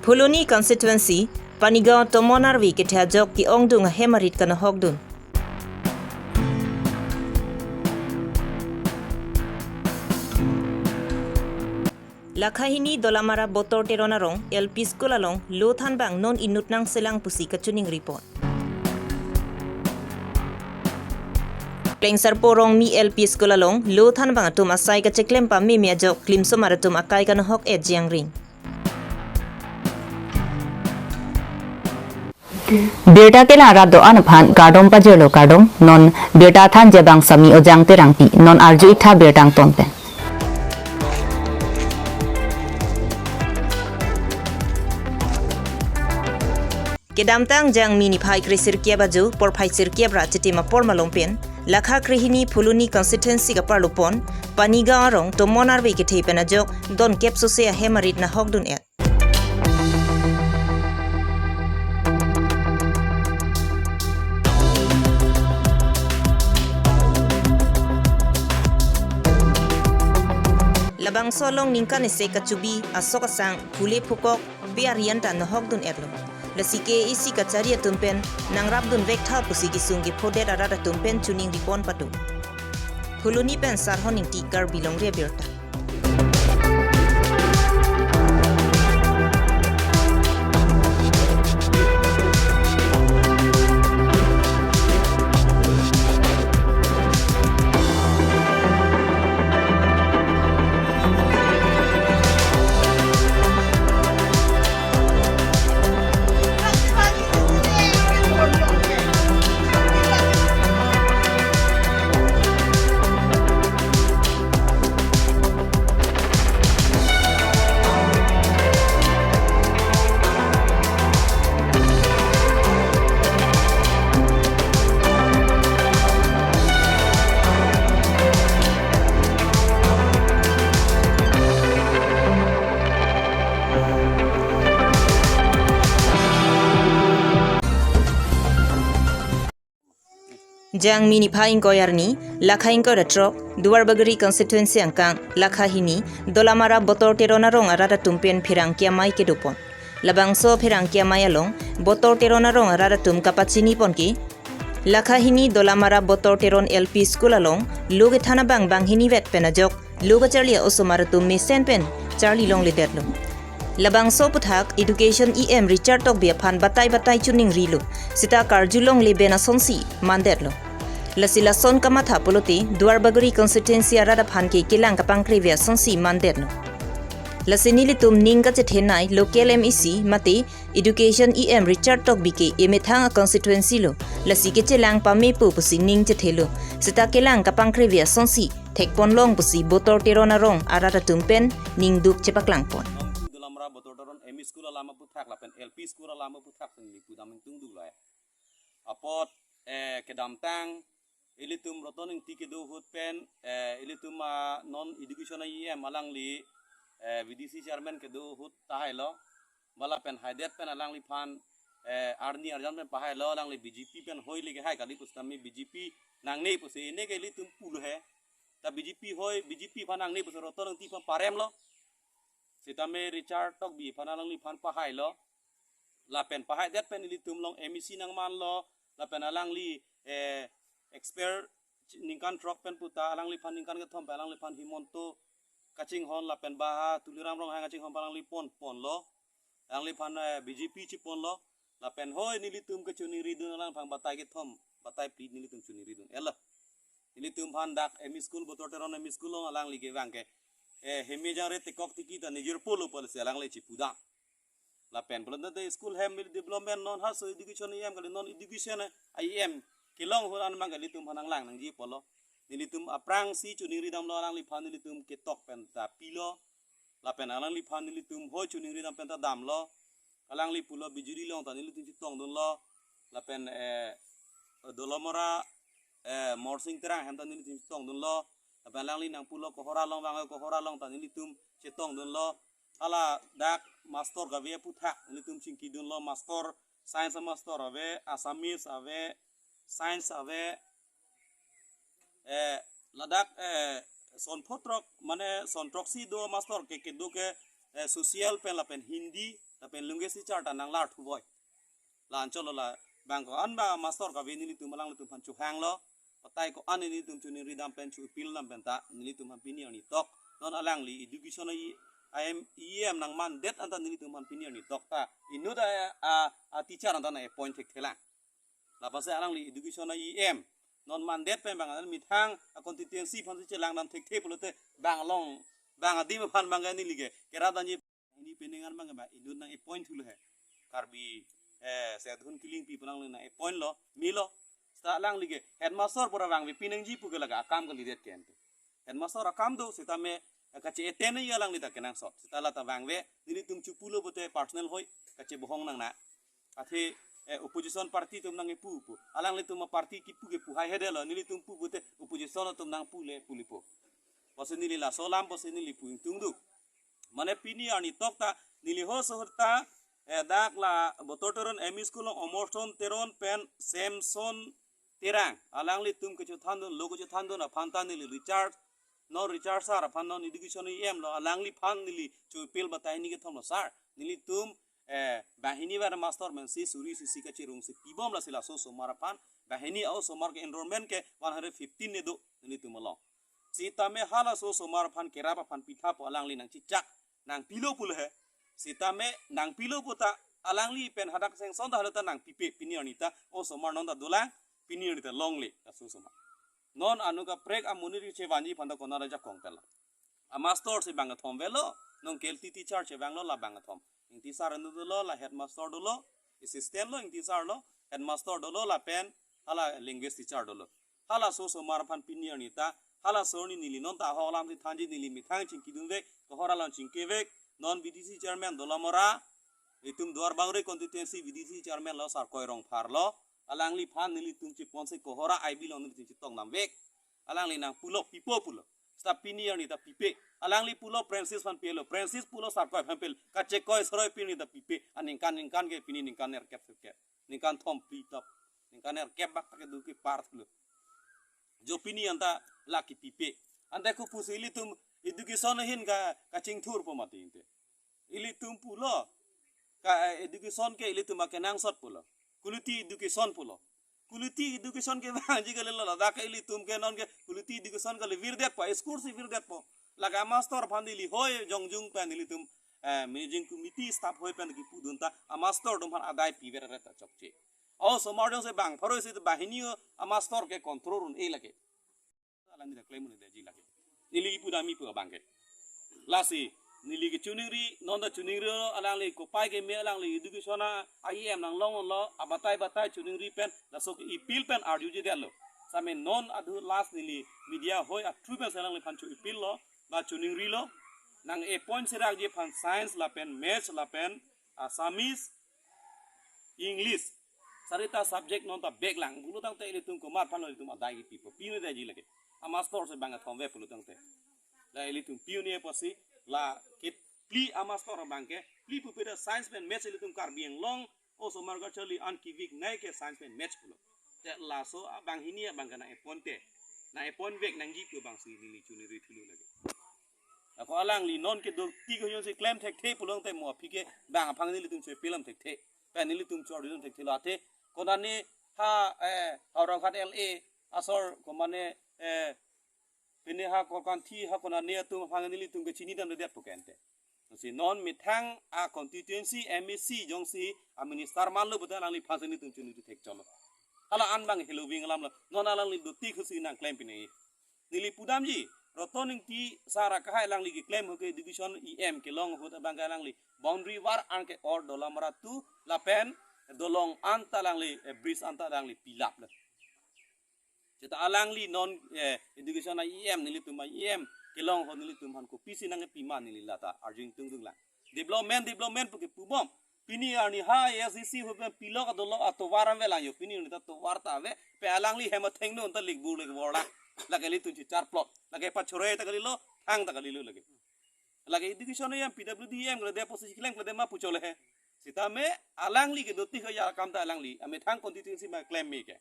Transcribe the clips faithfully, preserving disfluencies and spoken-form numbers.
Phuloni constituency, Panigaon tomon arve kethe ajok ke-ongdung ahem arit kanohokdun. Lakha hini Dolamara Botor Teron arong L P school along lo thanbang non inut nangselang pusi kachiningri pon. Klengsarpo Rongmi L P school along lo thanbang atum asai kacheklem pameme ajok klimsomar atum akai kanohok-et jangring. Birta kelang rat do-an aphan kardom pajirlo, kardom. Non birta thanji abang Sami Ojang Terangpi, non arju-ik tha birta angton pen. Kedamtang Jangmi niphai kresirkep ajo porphai sirkep ra chitim apor malom pen, Lakha krehini Phuloni constituency kaparlo pon, Panigaon arong tomon arve kethe pen ajok don kep sose ahem arit nahokdun-et. Labangso along ningkan isi kachubi, asok asang, phule phukok, pe arian ta nahokdun-etlo. Lasi ke isi kachari atum pen nangrapdun vek tha pusi kesung kephodet arat atum pen chiningri pon pado. Phuloni pen Sarhon Ingti, Karbi Longri Abirta. Jangmi niphai ingkoi arni, Lakha ingkoi ra throk, Duarbagori constituency angkang, Lakha hini, Dolamara Botor Teron arong arat atum pen pherangke amei kedo pon. Labangso pherangke amei along, Botor Teron arong arat atum kapachini pon ke, Lakha hini Dolamara Botor Teron L P school along, lo kethan abang banghini vet pen ajok, lo kacharli a-osomar atum mesen pen charli longledetlo. Labangso aphuthak Education E M Richard Tokbi aphan batai batai chiningrilo, seta karjulongle pen asonsi mandetlo. Lasi lason kamatha pulote Duarbagori constituency arat aphan ke kelang kapangkreve asonsi mandetlo. Lasi nelitum ning kachethenei local M A C mate Education E M Richard Tokbi ke emethang a-constituency lo, lasi kechelang pamepo pusi ning chethelo, seta kelang kapangkreve asonsi thekponlong pusi Botor Teron arong arat atum pen ningduk chepaklangpon. Nongtu Dolamara Botor Teron M E school alam aphuthak lapen L P school alam aphuthak neli pudam ingtungduk lai. Apot, eh, kedamtang ilitum Roton Ingti kedo ahut pen, eh, ilitum, ah, non education a-E M alangli, eh, V D C chairman kedo ahut tahai lo. Bala pen haidet pen alangliphan, eh, arni arjan pen pahai lo, alangli B J P pen hoi leke hai kali pusitame B J P nangne pusi ene ke ilitum pulo he. Ta B J P hoi, B J P aphan nangne pusi Roton Ingti aphan parem lo. Sitame Richard Tokbi aphan alangliphan pahai lo. Lapen pahaidet pen ilitum along M A C nangman lo. Lapen alangli, eh, expert ningkan throk pen puta, alangliphan ningkan kethom pen alangliphan Himanta kachinghon lapen Baha Tuliram Ronghang kachinghon pen alangli pon pon lo. Alangliphan, eh, B J P chepon lo. Lapen hoi nelitum kechiningridun alangliphan batai kethom, batai phli nelitum chiningridun. Elo. Nelitum aphan dak M E school, Botor Teron M E school along alangli kevang ke, eh, heme jangre tekok tiki ta nejirpo lo pusi alangli chepudam. Lapen pulote school hem development non haso education E M kali non education E M kelong ahut anmang kali ilitum aphan nanglang nangji pulo. Nelitum aphrangsi chiningridamlo alangliphan nelitum ketok pen ta pilo. Lapen alangliphan nelitum hoi chiningridam pen ta damlo. Alangli pulo bijuli along ta nelitum chetongdunlo. Lapen, eh, Dolamara, eh, Morsing Terang ahem ta nelitum chetongdunlo. Lapen alangli nangpulo Kohora along vang, Kohora along ta nelitum chetongdunlo. Hala dak master kave aphuthak nelitum chingkidunlo, master, science master ave, Assamese ave, science ave, eh, ladak, eh, son phongo throk, mane son throksi do master ke, kedo ke, eh, social pen lapen Hindi, Lapen language teacher ta nanglar thuboi. La anchot lo, la bang ko-an ba master kave nelitum alanglitum aphan chohanglo. Patai ko-an nelitum choningri dam pen, cho-appeal dam pen ta nelitum aphan pini arni tok non alangli education a-E M, E M nangmandet anta nelitum aphan pini arni tok ta inut a, a, a teacher anta nang-appoint thekthelang. Lapusi alangli education a-E M non mandet pen bang an methang a constituency aphan si chelangdam thekthe pulote bang along, bang adim aphan bang ke neli ke kerap damji. Hini pening an bang ke ba inut nang-appoint thulo he. Karbi, eh, Sedhun Killingpi pu alangli nang-appoint lo, melo. Seta alangli ke headmaster pura bang pi nangji pu ke lake akam kalidet ke ante. Headmaster akam do, sitame, eh, kache-attend nangji alangli ta kenangsot. Seta lata vangve, nelitum chepulo pute personal hoi, kachebohong nangne. Athe, eh, opposition party atum nangkepu pu. Alanglitum a-party kipu kepu hai hede lo, nelitum pu pute opposition atum nangpu le pu lipo. Pusi neli laso alam pusi neli pu ingtungduk. Mane pini arni tok ta neli ho suhut ta, eh, dak la Botor Teron M E School along Omorson Teron pen Samson Terang alanglitum kechethandun, lo kechethandun aphan ta neli Richard, non Richard sir aphan non education E M lo, alangliphan neli cho-appeal batai hini kethom lo, sir, nelitum, eh, banghini bar master men si suri sisi kacherung si pibom, lasi laso osomar aphan banghini a-osomar ke enrollment ke one hundred fifteen ne do nelitum along. Sitame halaso osomar aphan kerap aphan pitha pu alangli nangchechak nangpilo pulo he. Sitame nangpilo pu ta alangli pen hadak sanction ta halo ta nangpipe, pini arni ta osomar non ta dolang, pini arni ta longle laso osomar. Non anut kaprek amonit chevanji aphan ta konat ajakong pen lo. A-master si bang kethom avelo, non K L T teacher chevanglo, la bang kethom. Ingti sir inut dolo, la headmaster dolo, assistant lo, ingti sir lo, headmaster dolo, lapen hala language teacher dolo. Halaso osomar aphan pini arni ta, halaso arni neli non ta ahok alam si thanji, neli methang chingkidunvek, kohor along chingkevek, non V D C chairman Dolamara, itum Duarbagori constituency V D C chairman lo Sarkoi Rongphar lo, alangliphan nelitum cheponsi kohor a-I B along nelitum chetongdamvek. Alangli nangpulo, pipo pulo. Seta pini arni ta pipe. Alangli pulo Francis aphan pilo, Francis pulo Sarkoi aphan pilo. Kachekoi sroi pini ta pipe. Aningkan ningkan ke pini ningkan nerkep sirkep. Ningkan thom phli top. Ningkan nerkep bak ta kedo kepar thulo. Jo pini anta lake pipe. Ante kopusi ilitum education ahin ka, kachingthurpo mati ante. Ilitum pulo, ka, eh, education ke ilitum akenangsot pulo. Quality education pulo. Quality education kevangji kalilo, ladak ke ilitum ke non ke quality education kali virdetpo, school si virdetpo. Lake a-master aphan neli hoi jongjung pen ilitum, eh, managing committee staff hoi pen kipudun ta a-master atum aphan adai piver re ta chokche. O osomar jongsi bang pharo isi ta banghini a-master ke control un-e lake. Alangli ta klem un-edetji lake. Neli pudamji pu abang ke. Lasi neli kechoningri, non ta choningri lo, alangli kopai keme, alangli education a-E M nanglong lo, abatai batai choningri pen, laso ke appeal pen arjujedetlo. Sitame non adu last neli media hoi a-through pen si alangliphan cho-appeal lo, ba choningrilo, nang-appoint serakji aphan science lapen maths lapen Assamese, English, sarita subject non ta back lang. Pulo tangte ilitum komat aphan ilitum adai kipipo, pi un-edetji lake. A-master si bang kethom ave pulo tangte. La ilitum pi un-e pusi, la ke phli a-master abang ke, phli pupe ta science pen maths ilitum Karbi Anglong osomar kacharli an kevik nai ke science pen maths pulo. Te laso abanghini abang ke nang-appoint te. Nang-appoint vek nangji pu abang si neli choningri thulo lake. Ako alangli non kedo tik ho jongsi klem thekthe pulo tangte mo aphi ke bang aphan nelitum cho-appeal dam thekthe. Pen nelitum cho-arju dam thekthe lo athe. Konane ha, eh, Howraghat L A asor komane, eh, pine ha Korkanthi ha konane atum aphan nelitum ke chinidamdedetpo ke ante. Si non methang a-constituency M A C jongsi a-minister manlo pute alangliphan si nelitum choningri thekchotlo. Hala an bang heloving alam lo. Non alangli do tik ho si nang klem pine. Neli pudamji, Roton Ingti sar akahai alangli keklem ho ke education E M kelong ahut abang ke alangli boundary wall an ke or Dolamara tu lapen dolong anta alangli, eh, bridge anta alangli pilaplo. Seta alangli non, eh, education a-E M, nelitum a-E M kelong ho nelitum aphan kopisi nangpima neli lata arju ingtungdung lang. Development, development puke pubom. Pini arni ha A S D C ho pen pilok adolok atovar an avelang jo. Pini arni ta tovar ta ave. Pe alangli hem athengno ta likbur likbor lang. Lake ilitum chicharplot. Lake pachore ta kalilo, thang ta kalilo lake. Lake education E M, P W D E M kale de pusi klem kale de ma puchole he. Sitame alangli kedo tik ho ya kam ta alangli amethang constituency ma klem me ke.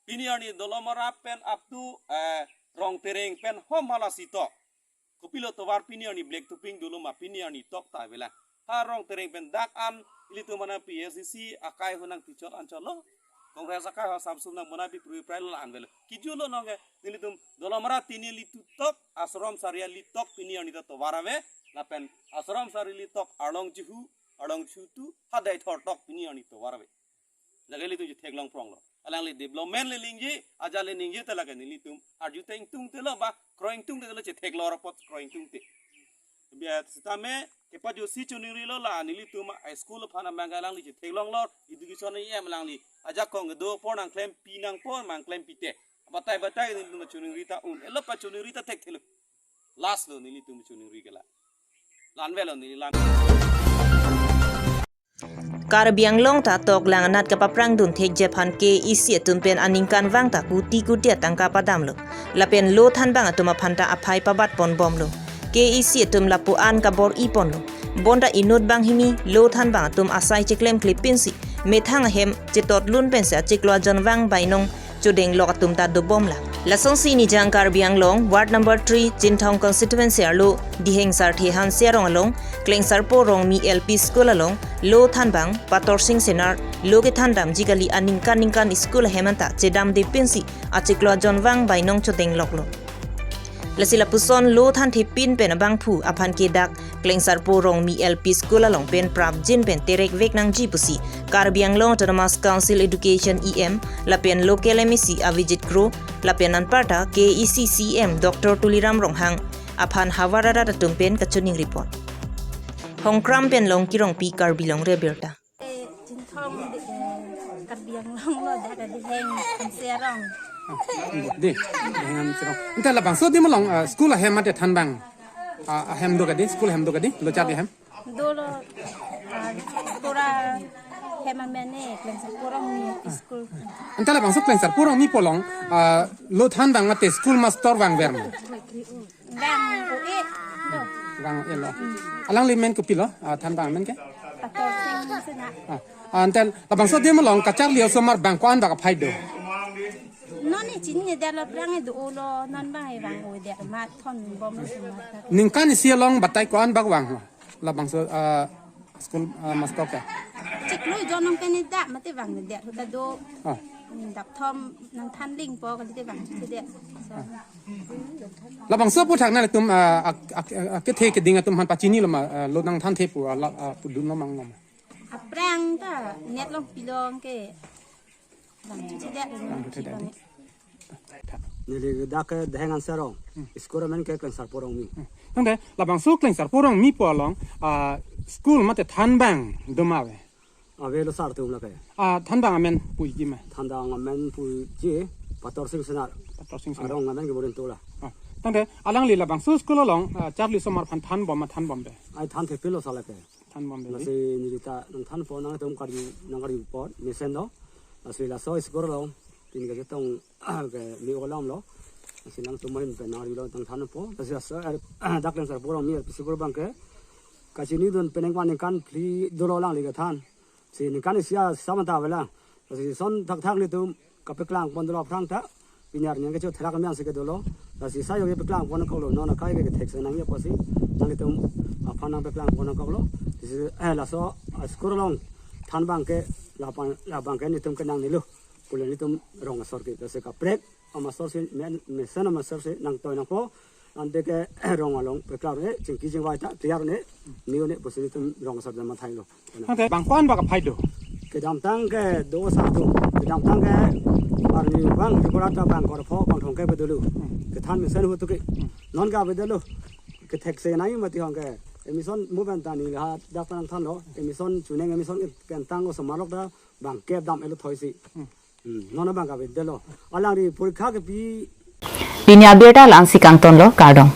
Pini arni Dolamara pen up to, eh, Rongtereng pen hom hala sito. Kopilo tovar pini arni black topping dolo ma pini arni tok ta avelang. Ha Rongtereng pen dak an ilitum aphan P S D C akai ahut nangpichot anchot lo. Congress akai ahut sapsum nang bona pi prui prai lo an velo. Kejut lo nonke nelitum Dolamara tini litu tok, Ashram Sari alitok pini arni ta tovar ave, lapen Ashram Sari alitok arlong jihu, arlong chutu, hadai thor tok pini arni tovar ave. Jaga ilitum chetheklong prong lo. Alangli development le ningje, ajat le ningje te lake nelitum arju ta ingtungte lo ba, kroi ingtungte lo chetheklong apot kroi ingtungte. Biya sitame kepajutsi choningri lo la nelitum a school aphan amang alangli chetheklong lo, education E M alangli ajakong kedo apor nangklempi nangpo, nangklempi te. Batai batai nelitum choningri ta un. Elo pachoningri ta thekthelo. Last lo nelitum choningri ke la. La-an velo neli la-an. Karbi Anglong ta toklang anat kapaprangdun thekji aphan K E C atum pen aningkanvang ta kuti kuti atangka padamlo. Lapen lo thanbang atum aphan ta aphai pabat ponbomlo. K E C atum lapu-an kabor-i ponlo. Bonta inut banghini lo thanbang atum asai cheklemkle pinsi methang ahem chetotlun pensi achiklo ajonvang bainong chodenglok atum ta dobomlang. Lasonsi Nijang Karbi Anglong, Ward number three, Chinthong Constituency arlo, Diheng Sarthe Hanse arong along, Klengsarpo Rongmi L P School along, lo thanbang, Patorsing Singnar, lo kethandamji kali aningkan ningkan school ahem anta chedamde pinsi, achiklo ajonvang bainong chodengloklo. Lasi lapuson lo thanthe pin pen abangphu aphan ke dak Klengsarpo Rongmi L P School along pen prapjin pen terekvek nangji pusi Karbi Anglong Autonomous Council Education E M lapen local M A C Avijit Kro lapen anparta K E C C E M Doctor Tuliram Ronghang aphan havar arat atum pen kachoningri pon. Hongkram pen Longki Rongpi, Karbi Longri Abirta. Eh, Chinthong de, eh, Karbi Anglong lo, dak Diheng Hanse arong. De, Diheng Hanse arong. Anta labangso adim along, ah, school ahem mate thanbang. Ah, ahem do kadi, school ahem do kadi, lo chap ahem. Dolo, ah, school ahem amen e, Klengsarpo Rongmi school. Anta labangso Klengsarpo Rongmi pu along, ah, lo thanbang mate school master vangver ma? Vang o-e lo. Vang o-e lo. Alangli men kopilo, ah, thanbang amen ke? Patorsing Singnar. Ah, anta labangso adim along kacharli osomar bang ko-an bak aphai do? Non e chinine det lo, aphrang e do-o lo, non bang e vang o-e det ma thonbomlo osomar ta. Ningkan isi along batai ko-an bak vanglo? Labangso, ah, school, ah, master ke? Chiklo jon nong pen e dak mate vangnedet ahut ta do. Ah. Hmm, dap thom nangthan lingpo kalite vangchuthedet. So. Ah. Labangso aphuthak nanglitum, ah, ak-, ak-, ak-, kethe keding atum aphan pachinilo ma, ah, lo nangthanthe pu, ah, la, ah, pudunlo ma, nanglo ma? Aphrang ta net along pilong ke. Vangchuthedet. Vangchuthedet. Neli dak ke Diheng Hanse arong. Hmm. School amen ke Klengsarpo Rongmi. Hmm. Tangte labangso Klengsarpo Rongmi pu along, ah, school mate thanbang do ma ave? Avelo sar atum lake. Ah, thanbang amen puji ma? Thanbang amen puji Patorsing Singnar. Patorsing Singnar. Arong amen ke Borintola. Ah, tangte alangli labangso school along, ah, charli osomar aphan thanbom ma thanbomde? Ai thanthe pilo sa lake. Thanbomde. Lasi neli ta nangthanpo, nangtum karju, nangkarju apot mesen do. Lasi laso school along pini kachetong ke me-o alam lo. Lasi nangtum ahin pen nangkarjulo nangthanpo. Lasi laso, eh, dak Klengsarpo Rongmi L P School abang ke kachinidun pen ningkan ningkan phli dolo alangli kethan. Si ningkan isi asam ta avelang. Lasi son thakthak nelitum kapeklang pon dolo aphrang ta. Pini arni ke chot therak me-an si ke dolo. Lasi sayo kepeklang pon nangkoklo, non akai ke kethekse nangji apotsi nanglitum aphan nangpeklang pon nangkoklo. Lasi, eh, laso, ah, school along thanbang ke labang, labang ke nelitum kenang nilo. Pule nelitum rong asor ke, lasi kaprek amasor si, me-, mesen amasor si nangtoi nangpo. Ante ke rong along peklar ne, chingki chingvai ta clear ne, niu ne pusi nelitum rong asor dan mathailo. Tangte bang ko-an bak aphai do? Kedamtang ke do sa atum. Kedamtang ke arni bang, jukora ta bang korpho, bang thomkep ke dolo. Hmm. Kethan mesen ahut ke. Hmm. Non ke ave dolo. Kethekse nangji mati hong ke. Admission mo pen ta neli ha dak nangthanlo. Admission chuning, admission kentang osomar along ta bangkep dam-et lo thoisi. Hmm. Hmm. Non abang ke ave dolo. Alangli porikha kepi. Pini abirta la-ansi kangtonlo, kardom.